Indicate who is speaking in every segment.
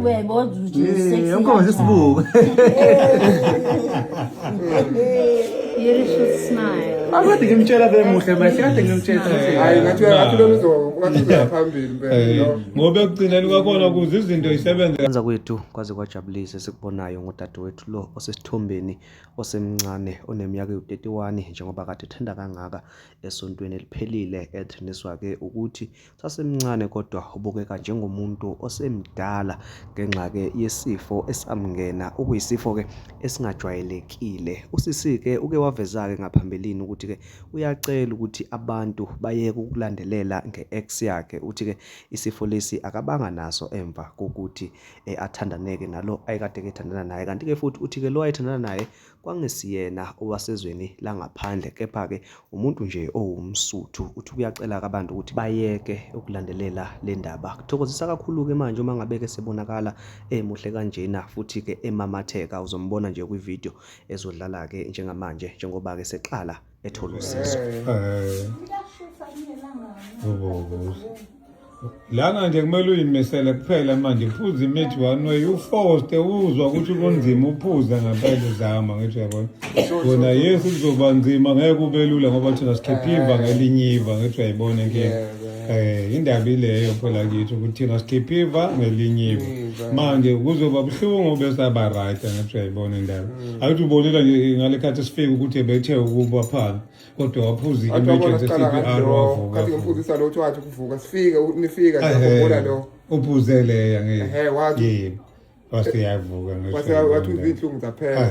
Speaker 1: Uyayibona ukuthi sexy.
Speaker 2: Umkhosi isibuko.
Speaker 1: Beautiful smile.
Speaker 2: Akade ngimtshela bemuhle manje, kade ngimtshela ukuthi
Speaker 3: Hayi, ngathi ngathi lo uzo ngathi uzoya phambili impela no.
Speaker 4: Ngoba ekugcineni kwakhona ukuze izinto isebenze.
Speaker 5: Kwanza kwethu kwaze kwajabulisa esikubonayo ngodadewethu lo osesithombeni osemncane oneminyaka ewu-31 njengoba kade ethanda kangaka esontweni eliphelile etheniswa-ke ukuthi Sasemncane kodwa ubukeka njengomuntu osemdala ngenxa-ke yesifo esamngena okuyisifo-ke esingajwayelekile. Usisi-ke uke waveza-ke ngaphambilini ukuthi-ke uyacela ukuthi abantu bayeke ukulandelela nge-ex yakhe. Uthi-ke isifo lesi akabanga naso emva kokuthi athandaneke nalo ayekade-ke ethandana naye. Kanti-ke futhi uthi-ke lo ayethandana naye Kwangesiyena owasezweni langaphandle kepha-ke umuntu nje owumSuthu. Uthi uyacela-ke abantu ukuthi bayeke ukulandelela le ndaba. Kuthokozisa kakhulu-ke manje uma ngabe-ke sebonakala emuhle kanjena futhi-ke emamatheka. Uzombona nje kwi-video ezodlala-ke njengamanje njengoba-ke seqala ethola usizo.
Speaker 4: Lana nje kumele uyimisele kuphela manje phuza imithi one way ufoste uzwa ukuthi kunzima uphuza ngempela uzama ngithi uyabona kona yesu kuzoba nzima ngeke kube lula ngoba thina sikhipha iva ngelinye iva ngithi uyayibona inkinga indaba ileyo phela kithi ukuthi thina sikhipha iva ngelinye iva manje kuzoba buhlungu bese aba right ngithi uyayibona indaba akuthi ubonile nje ngale khathi sifika ukuthi bethe ukuba phansi kodwa waphuza i-emergency CPR wavuka.
Speaker 3: Kathi ngimphuzisa lo uthi wathi ukuvuka sifike nifika ngiyakhumbula lo.
Speaker 4: Uphuze leya ngeke.
Speaker 3: Ehhe wathi.
Speaker 4: Yebo. Wase yavuka ngisho.
Speaker 3: Wase wathi izinhlungu zaphela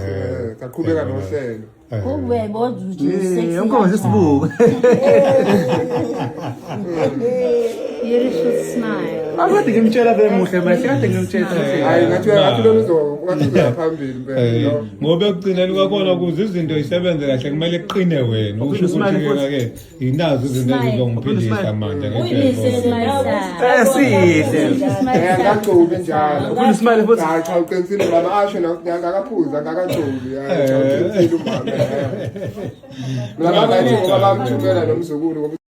Speaker 3: saqhubeka nohlelo.
Speaker 1: Uyayibona ukuthi sexy.
Speaker 2: Umkhosi isibuko.
Speaker 1: Beautiful smile.
Speaker 2: Akade ngimtshela bemuhle manje, kade ngimtshela ukuthi
Speaker 3: Hayi, ngathi ngathi lo uzo ngathi uzoya phambili impela no.
Speaker 4: Ngoba ekugcineni kwakhona ukuze izinto isebenze kahle kumele kuqine wena usho ukuthi ke ke inazo izinto ezizongiphilisa manje.
Speaker 2: Sihle.
Speaker 3: Angagcobi njalo.
Speaker 2: Ufuna ismile futhi?
Speaker 3: Hayi cha, uqinisile mama, asho nakaphuza akakagcobi. Hayi cha, uqinisile umama. Mina bangathi ngoba bamthumela nomzukulu ngoba